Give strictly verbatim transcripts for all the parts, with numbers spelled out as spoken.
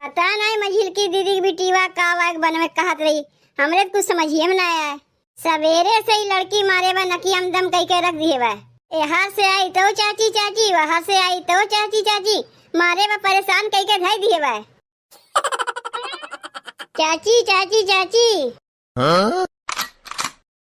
पता नाहीं मझिलकी दीदी के बिटिया का वाक बनवे कहत रही, हमरे त कुछ समझिए में ना आए। सबेरे से ही लड़की मारे बा नकिया में दम कई के रख दिए बा। एहर से आई तो चाची चाची, वहर से आई तो चाची चाची, मारे बा परेशान कई के धई दिए बा। चाची, चाची, चाची। हाँ?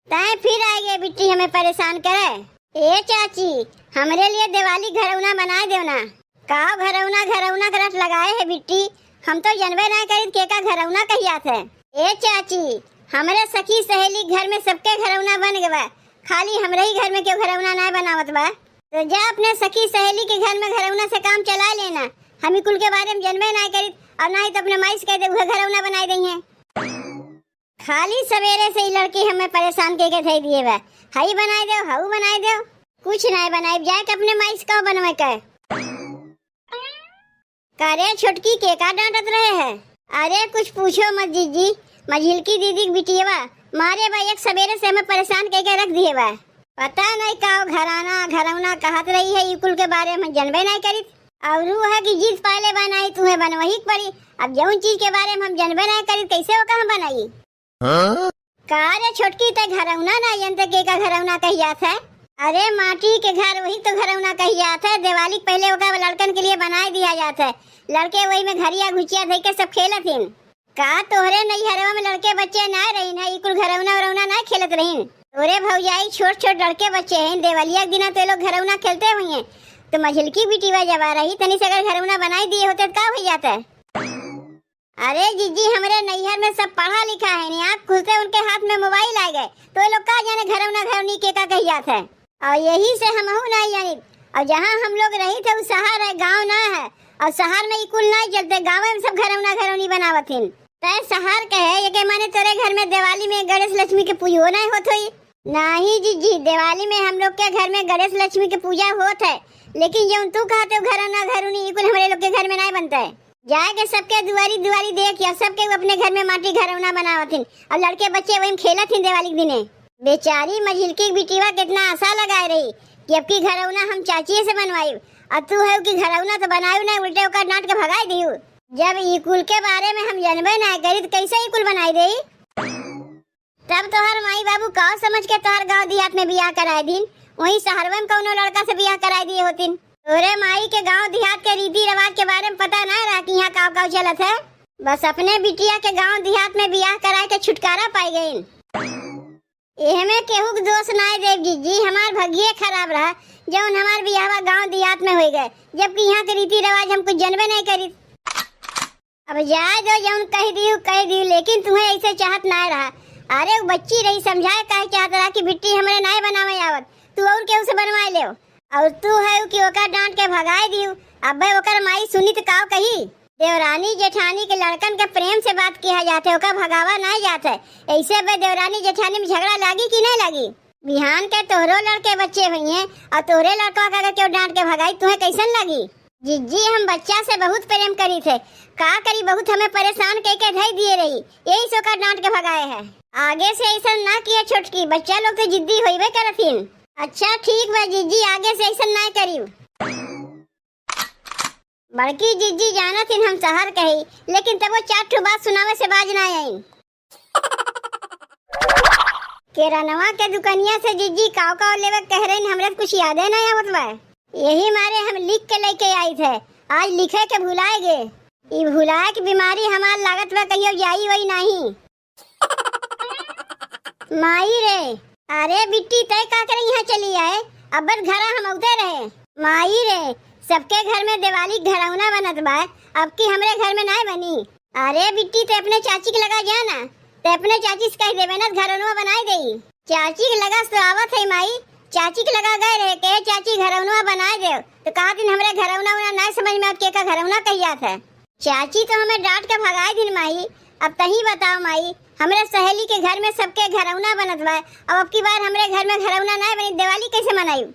तैं फिर आइ गए बिट्टी हमें परेशान करे। ए चाची, हमरे लिए दिवाली घरौना बनाए देव ना। का घरौना, घरौना के रट लगाए है बिट्टी? हम तो जनबे ना करित के का घरौना कहियात है। ए चाची, हमरे सखी सहेली घर में सबके घरौना बन गवा, खाली हमरे ही घर में क्यों घरौना ना बनावत बा? तो जा अपने सखी सहेली के घर में घरौना से काम चला लेना। हम ई कुल के बारे में जनबे ना करित, और ना ही तो अपने माई से कह दे, उहे घरौना बनाए दई हैं। खाली सवेरे से ई लड़की हमें परेशान के के धई दिए बा। हई बनाए देव, हऊ बनाए देव, कुछ ना बनाए, जाए के अपने माई से कहो बनवे के। का रे छोटकी, के का डांटत रहे है? अरे कुछ पूछो मत जिज्जी, मझिलकी दीदी के बिटियवा मारे बा, एक सवेरे से हमें परेशान कइके रख दिए बा। पता नहीं का घराना घरौना कहत रही है, ई कुल के बारे में हम जनबे नहीं करित। और ऊ है कि जिद पाले बा नहीं, तुहे बनवही के पड़ी। अब जौन चीज के बारे में हम जनबे नहीं करित, कैसे ओका हम बनाई? हाँ? का रे छोटकी, ते घरौना ना यंत्र के का घरौना कही जात है? अरे माटी के घर वही तो घरौना कही जात है। दिवाली के पहले ओका लड़कन के लिए बनाए दिया जात है। लड़के वही में घरिया घुचिया धइ के सब खेलत हिन। का तोहरे नैहरवा में लड़के बच्चे ना रहिन है, ई कुल घरौना उरौना ना खेलत रहिन? तोरे भौजाई छोट छोट लड़के बच्चे हैं, देवलिया के दिना तो ये लोग घरौना खेलते हुई हैं। तो मझिलकी बिटिवा जब आ रही, तनी से अगर घरौना बनाई दिए होते तो का हो जाता है? अरे जिज्जी, हमरे नैहर में सब पढ़ा लिखा है नी, आँख खुलते उनके हाथ में मोबाइल आ गए, तो ये लोग का जाने घरौना घरौनी के का कही जात है। और यही से हमहू नहीं जानित। और जहाँ हम लोग रही थे, वो शहर है, गाँव ना है। और शहर में ई कुल नहीं चलते, गाँव में सब घरौना घरौनी बनावत हिन। तय शहर के है, ये के माने तोरे घर में दिवाली में गणेश लक्ष्मी के पूजो नहीं होत होई? नहीं जिज्जी, दिवाली में हम लोग के घर में गणेश लक्ष्मी के पूजा होत है, लेकिन जौन तू कहते हो घरौना घरौनी, ई कुल हमरे लोग के घर में नहीं बनता है। जाए के सबके दुआरी दुआरी देख या सबके अपने घर में माटी घरौना बनावत हिन और लड़के बच्चे वही में खेलत हिन दिवाली के दिने। बेचारी मझिलकी के बिटिवा कितना आशा लगाए रही कि अब की घरौना हम चाचिए से बनवाई, और तू है कि घरौना तो बनायु नहीं, उल्टे ओकर डांट के भगाई दियू। जब ई कुल के बारे में हम जनबे ना करी तो कैसे ई कुल बनाई देई? तब तोहर माई बाबू का समझ के तोहर गांव देहात में बियाह कराए दिन, वहीं शहरवे में कौनो लड़का से बियाह कराए दिए होतिन। तोरे माई के गांव देहात के रीति रिवाज के बारे में पता ना रहा कि यहाँ काव काव चलत है। बस अपने बिटिया के गांव देहात में बियाह कराए के छुटकारा पाई गइन। एहमे केहू के दोष ना देव जिज्जी, हमार भगिए खराब रहा, जौन हमार बियाहवा गांव देहात में हो गए, जबकि यहाँ के रीति रिवाज हम कुछ जनबे नहीं करी। अब जाए दो, जौन कह दियू, कह दियू, लेकिन तुम्हें ऐसे चाहत ना रहा। अरे, वो बच्ची रही, समझाए काहे चाहत रहा कि बिट्टी हमरे नाय बनावे आवत, तू और केहू से बनवाए लेव। और तू है कि ओकर डांट के भगाए दियू। अबे ओकर माई सुनी तो काव कही? देवरानी जेठानी के लड़कन के प्रेम से बात किया जात है, ओकर भगावा ना जात है। ऐसे अबे देवरानी जेठानी में झगड़ा लागी कि नहीं लागी? बिहान के तोहरो लड़के बच्चे हुई हैं और तोहरे लड़का के अगर केहू डांट के भगाई, तुम्हें कैसन लागी? जिज्जी, हम बच्चा से बहुत प्रेम करी थे, का करी, बहुत हमें परेशान कह के धई दिए रही, यही से ओकर डांट के भगाए है। आगे से ऐसा ना किए छोटकी, बच्चा लोग तो जिद्दी होइबे करथिन। अच्छा ठीक बा जिज्जी, आगे से ऐसा ना करी। बड़की जिज्जी जानत हिन हम शहर के ही, लेकिन तबो चार ठो बात सुनावे से बाज ना आइन। किरानवा के दुकनिया से जिज्जी काव काव लेवे के कह रही, हमरे तो कुछ यादे नहीं आवत बा। यही मारे हम लिख के लेके आई थे, आज लिखे के भुलाए गे। ई भुलाए के बीमारी हमार लागत बा कहियो जाई वही नहीं। माई रे, अरे बिट्टी, तय का करे यहाँ चली आए? अब्बत घरा हम औते रहे। माई रे, सबके घर में दिवाली घरौना बनत बा, अब की हमरे घर में नाय बनी। अरे बिट्टी, ते अपने चाची के लगा जा ना, ते अपने चाची से कह देवे ना, घरौनवा बनाए देई। चाची के लगा से आवत है माई, चाची के लगा गए रहे, कहे, "चाची, घरौनवा बनाए देव।" तो कहा दिन, "हमरे घरौना उना नाय समझ में आवत, के का घरौना कही जात है।" चाची तो हमें डांट के भगाए दिन माई। अब तही बताओ माई, हमरे सहेली के घर में सबके घरौना बनत बा, अब अब की बार हमरे घर में घरौना ना बनी, दिवाली कैसे मनाई?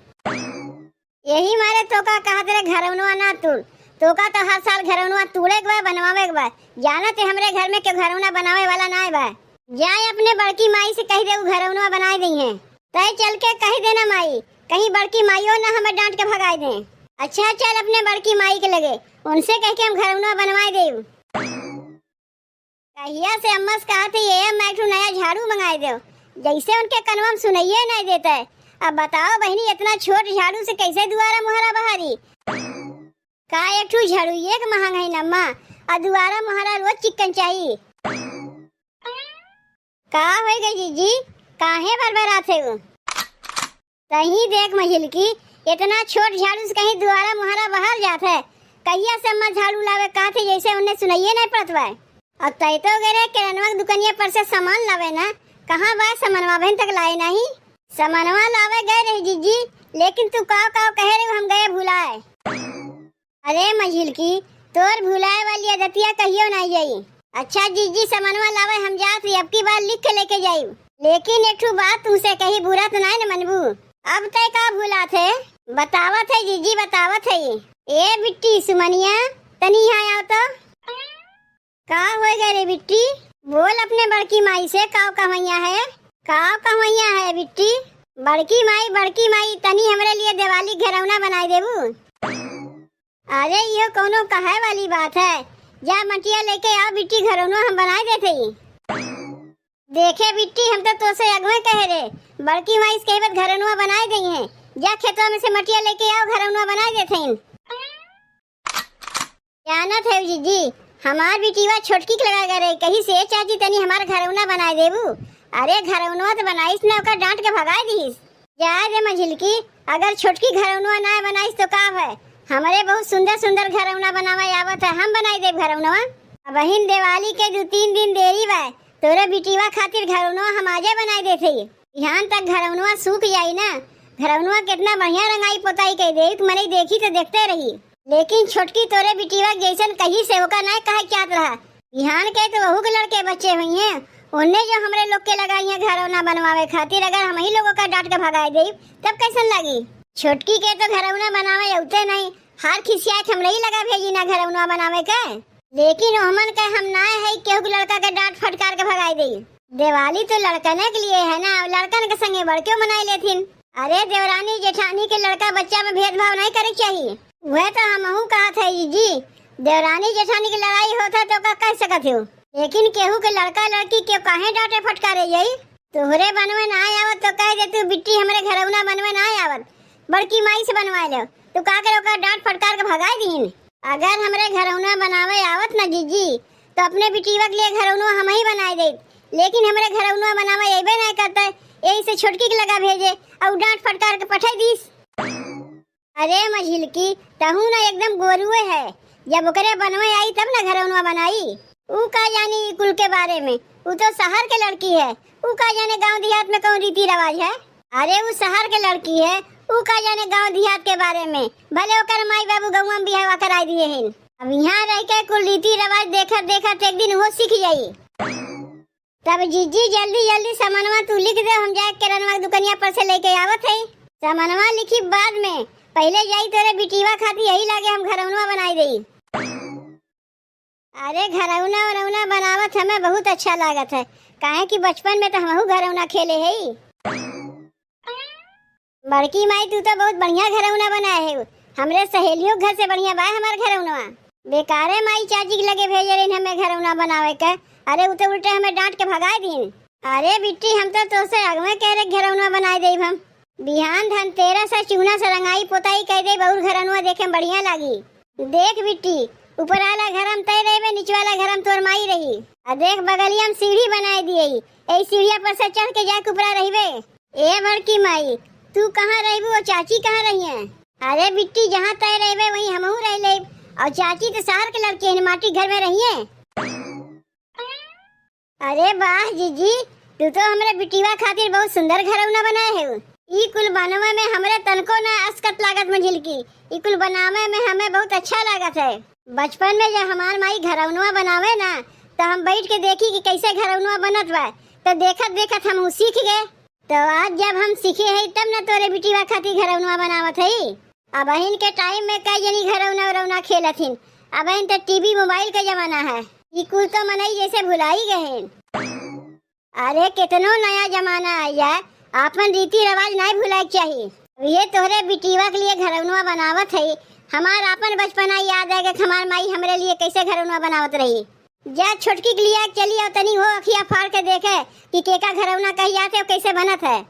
यही मारे तोका कहत रहे घरौनवा ना तूड़, तोका तो हर साल घरौनवा तूड़े के बा, बनवावे के बा। जानत है हमरे घर में केहू घरौना बनावे वाला ना बा। जाए अपने बड़की माई से कह दे उ घरौनवा बनाए दई हैं। तय चल के कह देना माई, कहीं बड़की माइयो ना हमें डांट के भगाए दें। अच्छा चल अपने बड़की माई के लगे, उनसे कह के हम घरौनवा बनवाए देब। कहिया से अम्मा से कहत है, "ए अम्मा, एक ठो नया झाड़ू मंगाए देव।" जैसे उनके कनवा में सुनाइए नहीं देता है। अब बताओ बहिनी, इतना छोट झाड़ू से कैसे दुआरा मुहरा बहारी? का एक ठो झाड़ू एक महंग है न अम्मा, आ दुआरा मुहरा रोज चिक्कन चाही। का होइ गई जीजी, काहे बरबरात है वो? तही देख मझिलकी, इतना छोट झाड़ू से कहीं दुआरा मुहरा बहार जात है। कहिया से अम्मा झाड़ू लावे कहत है, जैसे उन्हें सुनाइए नहीं पड़त बा। अब तय तो गए रहे किरनवा के दुकनिया पर से सामान लावे ना, कहाँ बा सामानवा, अबहिन तक लाए नहीं। सामानवा लावे गए रही जीजी, लेकिन तू काव काव कहे रहे, हम गए भुलाए। अरे मझिलकी, तोर भुलाए वाली आदतिया कहियो नहीं जाई। अच्छा जीजी, सामानवा लावे हम जात ही, अब की बार लिख के लेके जाई। लेकिन एक ठो बात तुमसे कही, बुरा तो नहीं न मनबू? अब तय का भुलात है? बतावत है जीजी, बतावत है। ए बिट्टी सुमनिया, तनी यहाँ आओ तो। का हो गए रे बिट्टी? बोल अपने बड़की माई से, काव कहवैया है? काव कहवैया है बिट्टी? बड़की माई, बड़की माई, तनी हमरे लिए दिवाली घरौना बनाए देबू? अरे, इहो कौनो कहे वाली बात है? जा मटिया लेके आओ बिट्टी, घरौनो हम बनाए देते ही। देखे बिट्टी, हम तो तोसे अगवे कहे रे, बड़की माई से कही बात घरौनुआ बनाए देई हैं। जा खेतवा में से मटिया लेके आओ, घरौनुआ बनाए देते हैं। जानत है जीजी, हमार बिटिया छोटकी के लगा करे, कही से, "चाची, तनी हमार घरौना बनाए देबू।" अरे, घरौनुआ तो बनाइस ना, ओकर डांट के भगाए दीस। जाए दे मझिलकी, अगर छोटकी घरौनुआ ना बनाइस तो का है, हमरे बहुत सुंदर सुंदर घरौना बनावे आवत है, हम बनाई देब घरौनुआ। अबहिन दिवाली के दू तीन दिन देरी बा, तोरे बिटिया खातिर घरौनुआ हम आजे बनाई देत हई। बिहान तक घरौनुआ सूख जाई ना, घरौनुआ कितना बढ़िया रंगाई पोताई कई देई, मनई देखी तो देखते रही। लेकिन छोटकी तोरे बिटिया जैसन कही से ओका ना कहे चाहत रहा। बिहान के तो वहू के लड़के बच्चे हुई हैं, उन्हें जो हमरे लोग के लगाई हैं घरौना बनवावे खातिर, अगर हम ही लोगों का डांट के भगाए देब, तब कैसन लगी? छोटकी के तो घरौना बनावे अउते नहीं, हार खिसिया के हमरे ही लगा भेजी ना घरौना बनावे के। लेकिन ओहमन के हम ना है केहू के लड़का के डांट फटकार के भगाए देई। दिवाली तो लड़कने के लिए है ना, लड़कन के संगे बड़कियों मनाई लेथिन। अरे देवरानी जेठानी के लड़का बच्चा में भेदभाव नहीं करे के चाहिए। वह तो हमहू कहत है जी, देवरानी जेठानी के लड़ाई होत है तो का कह सकत हो, लेकिन केहू के लड़का लड़की के काहे डांटे फटकारे जाई? तोहरे बनवे ना आवत तो कह दे तू बिट्टी हमरे घरौना बनवे ना आवत, बड़की माई से बनवा ले। तू का करे ओकर डांट फटकार के भगाई दीन। अगर हमरे घरौना बनावे आवत ना जीजी, तो अपने बिटिया के लिए घरौना हम ही बनाए देत, लेकिन हमरे घरौना बनावे अइबे नहीं करते, यही से छोटकी के लगा भेजे और डांट फटकार के पठाई दीस। अरे मझिलकी, तहू ना एकदम गोरुए है, जब ओकरे बनवे आई तब ना घरौनवा बनाई। ऊ का जानी ई कुल के बारे में, ऊ तो शहर के लड़की है, ऊ का जाने गांव देहात में कौन रीति रिवाज है। अरे ऊ शहर के लड़की है, ऊ का जाने गांव देहात के बारे में, भले ओकर माई बाबू गौवा में बियाहवा कराई दिए हैं। अब यहाँ रह के कुल रीति रिवाज देखत देखत एक दिन वो सीख जाई। तब जीजी जल्दी जल्दी सामानवा तू लिख दे, हम जाए किरनवा के दुकनिया पर से लेके आवत है। सामानवा लिखी बाद में, पहले जाई तोरे बिटिया खातिर यही लागे हम घरौनवा बनाई देई। अरे घरौना उरौना बनावत हमें बहुत अच्छा लागत है, काहे कि बचपन में तो हमहू घरौना खेले है। बड़की माई, तू तो बहुत बढ़िया घरौना बनाए है, हमरे सहेलियों के घर से बढ़िया बा हमार घरौनवा। बेकारे माई चाची के लगे भेजे रही हमें घरौना बनावे के, अरे उ तो उल्टे हमें डांट के भगाए दीन। अरे बिट्टी, हम तो तोसे अगवे कह रहे घरौनवा बनाए देब हम। बिहान धनतेरस है, चूना से रंगाई पोताई कह देब और घरौनवा देखे में बढ़िया लागी। देख बिट्टी, ऊपर वाला घर हम तय रहबे, नीचे वाला घर हम तोर माई रही। आ देख बगलिया में सीढ़ी बनाए दिए, यही सीढ़िया पर से चढ़ के जाके ऊपरा रहबे। ए बड़की माई, तू कहाँ रहबू और चाची कहाँ रही हैं? अरे बिट्टी, जहाँ तय रहबे वहीं हमहू रह लेब। और चाची तो शहर के लड़की हैं, माटी घर में रही हैं। अरे वाह जीजी, तू तो हमरे बिटिया खातिर बहुत सुंदर घरौना बनाए है। ई कुल बनवे में हमरे तनको ना असकत लागत मझिलकी, ई कुल बनावे में हमें बहुत अच्छा लागत है। बचपन में जब हमार माई घरौनवा बनावे ना, तो हम बैठ के देखी कि कैसे घरौनवा बनत बा, तो देखत देखत हम सीख गए। तो आज जब हम सीखे हई तब न तोरे बिटिया खातिर घरौनवा बनावत हई। अबहिन के टाइम में कई जनी घरौना उरौना खेलत हिन। अबहिन तो टीवी मोबाइल के जमाना है। ई कुल तो मनई जैसे भुलाई गए हैं। अरे केतनो नया जमाना आ जाए, आपन रीति रिवाज नहीं भुलाए के चाही। अब ये तोहरे बिटिया के लिए घरौनवा बनावत हई। हमार आपन बचपना याद आ गए कि हमार माई हमरे लिए कैसे घरौनवा बनावत रही। जा छोटकी के लिया चली आओ तनी हो अखिया फाड़ के देखे कि केका घरौना कहियात है, कैसे बनत है।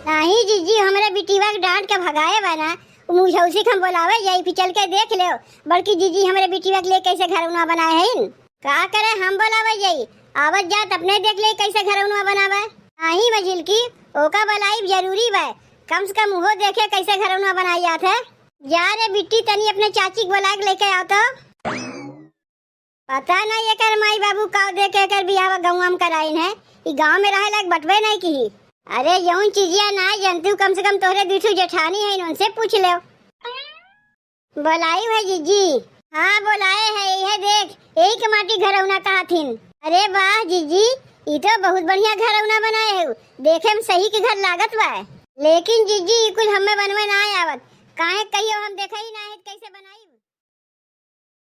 नाही जीजी, हमरे बिटिवा के डांट के भगाए बा ना, उ मुझौसी के हम बोलावे जाई, फिर चल के देख लेव। बड़की जीजी हमरे बिटिवा के लिए कैसे घरौना बनाए हईन। का करे हम बोलावे जाई, आवत जात अपने देख ले कैसे घरौना बनावे। नाही मझिलकी, ओका बोलाइब जरूरी बा, कम से कम उहो देखे कैसे घरौना बनाई जात है। जा रे बिट्टी, तनी अपने चाची के बोला के लेके आओ तो। पता नहीं एकर माई बाबू का देख के एकर बियाह गौवा में कराइन है। ई गांव में रहे लायक बटबे नहीं की। अरे जौन चीजिया ना जनतू, कम से कम तोहरे दुठू जेठानी है, उनसे पूछ ले। बोलाई है जीजी। हाँ बोलाए है, यह देख यही के माटी घरौना कहाथिन। अरे वाह जीजी, ई तो बहुत बढ़िया घरौना बनाए हो, देखे में सही के घर लागत बा। लेकिन जीजी ई कुल हमें बनवे ना आवत, काहे कहियो हम देखे ही ना है कैसे बनाई।